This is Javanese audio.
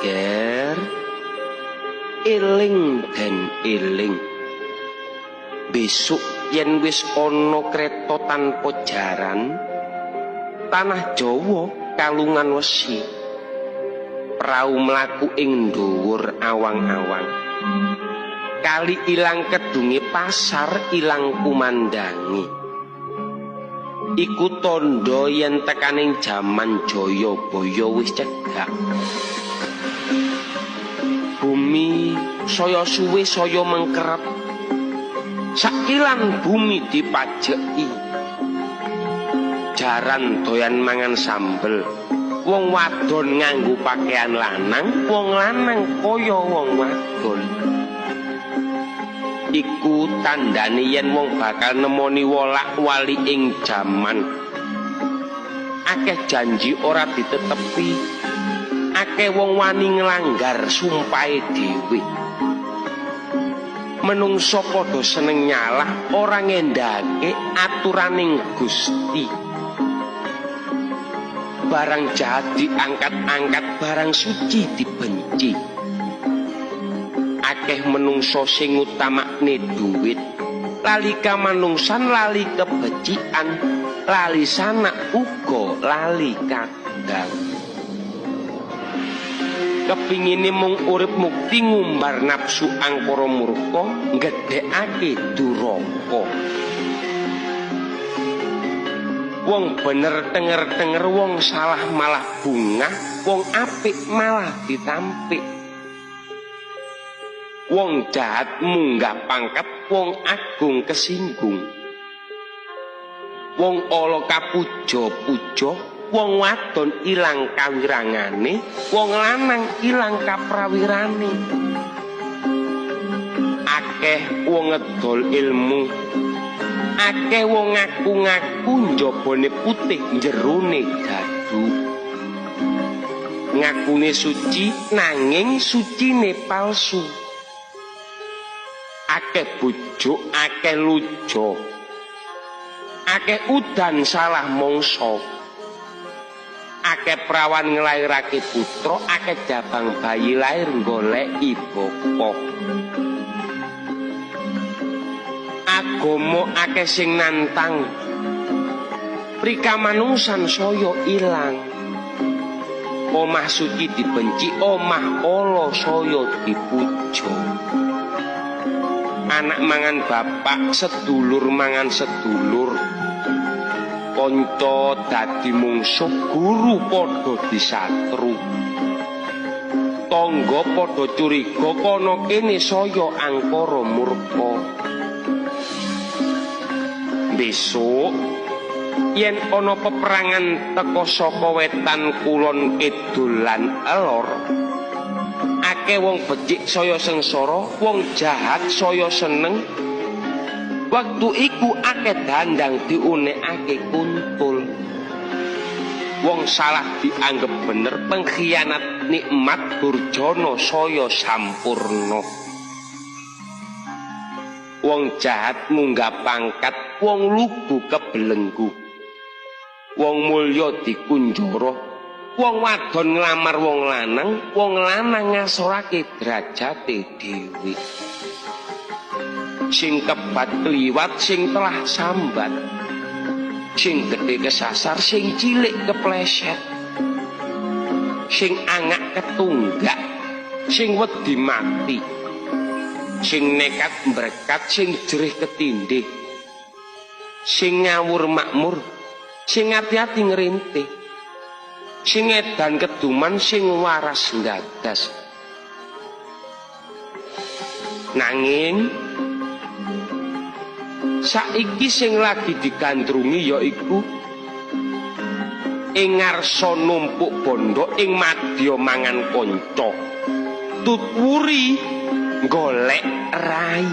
Ger. Eling den eling. Besok yen wis ana kreta tanpa jaran, tanah Jawa kalungan wesi. Prau mlaku ing dhuwur awang-awang. Kali ilang kedunge, pasar ilang kumandange. Iku tandha yen tekaning jaman Jayabaya wis cedhak. Bumi saya suwe saya mengkeret. Sakilan bumi dipajeki. Jaran doyan mangan sambel. Wong wadon nganggo pakaian lanang, wong lanang kaya wong wadon. Iku tandane yen wong bakal nemoni wolak-wali ing jaman. Akeh janji ora ditetepi. Akeh wong wani nglanggar sumpahe dhewe. Menungso padha seneng nyalah, ora ngendhake aturaning Gusti. Barang jahat diangkat-angkat, barang suci dibenci. Akeh menungso sing ngutamakne duit, lali kamanungsan, lali kebecikan, lali sanak uga lali kadang. Kepingine mung urip mukti ngumbar nafsu angkara murka, nggedhekake duraka. Wong bener tenger-tenger, wong salah malah bungah, wong apik malah ditampik. Wong jahat munggah pangkat, wong agung kesinggung. Wong ala kapuja-puja, wong wadon ilang kawirangane, wong lanang ilang kaprawirane. Akeh wong ngedol ilmu, akeh wong ngaku-ngaku njabane putih jerone dadu. Ngakune suci nanging sucine palsu. Akeh bujuk, akeh lujo, akeh udan salah mangsa. Akeh prawan nglairake putra, akeh jabang bayi lair goleki bapa. Agama akeh sing nantang, prikamanungsan saya ilang. Omah suci dibenci, omah ala saya dipuja. Anak mangan bapak, sedulur mangan sedulur. Kanca dadi mungsuh, guru padha disatru. Tangga padha curiga, kana kene saya angkara murka. Besok yen ana peperangan teka saka wetan kulon kidul lan elor, akeh wong becik saya sengsara, wong jahat saya seneng. Waktu iku akeh dandang diunekake kuntul. Wong salah dianggep bener, pengkhianat nikmat durjana saya sampurna. Wong jahat munggah pangkat, wong lugu kebelenggu. Wong mulya dikunjara, wong wadon nglamar wong lanang, wong lanang ngasorake derajate dhewe. Sing kebat kliwat, sing telah sambat. Sing gedhe kesasar, sing cilik kepleset. Sing angak ketunggak, sing wedi mati. Sing nekat mbrekat, sing jerih ketindhih. Sing ngawur makmur, sing ati-ati ngrintih. Sing edan keduman, sing waras nggagas. Nanging saiki sing lagi digandrungi yaiku ing ngarsa numpuk bondo, ing madya mangan kanca, tutwuri golek rai.